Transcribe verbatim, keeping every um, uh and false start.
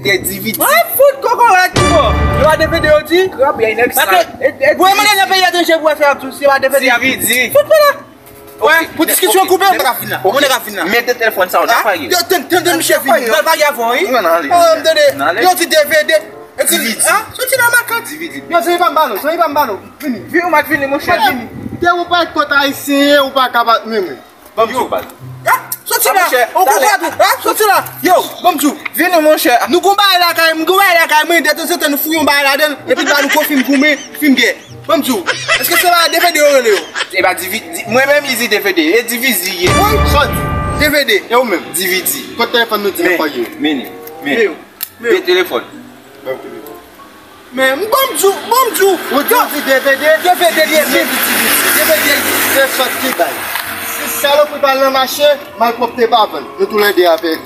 Te D V D. Ay, fout kokorat, tibò. Yo pa D V D yo di. Krab, yay nèg sal. Mwen mande nan peyi etranje pou wè sa y ap di w, se pa D V D y ap di. D V D. Fout mwen la. Wè, pou diskisyon koupe, mwen ka fin la. Ou konnen ka fin la. Mete telefòn sa, w ta pale. Yo, tande, tande, misye vini. Mwen pale avè w, wi. Mwen ale. Oh, m tande. Yo di D V D. D V D. Ah, soti nan makak. D V D. Yo, se pa m balo, se pa m balo. Vini. Vini, ou mat vini, monchè. Vini. Te ou pa kot ayisyen, ou pa ka bat menm. Ban m di w. Ah, soti la. Ou konprann tou. Ah, soti la. Yo, ban m di w. Vini, monchè. Nou gon bagay lakay, m gon bagay lakay mwen, detanzantan nou fouye yon bagay ladan l, epi l ba nou konfim goumen, fim gè. Ban m di w. Èske se pa D V D yo rele yo? E pa D V D, mwen menm li di D V D, e D V D ye. Wi, sòt. D V D. E ou menm? D V D. Kot telefòn nou di nou fè yo? Vini, vini. Men yo. Men yo. Vini telefòn. Ban m telefòn. Men, m ban m di w, ban m di w. Ou di, ou di D V D? D V D li ye, men. D V D li ye. Se sòt ki bay. Si salopri pa nan mache, malpwòpte pa vann. Nou toulède a pèdi.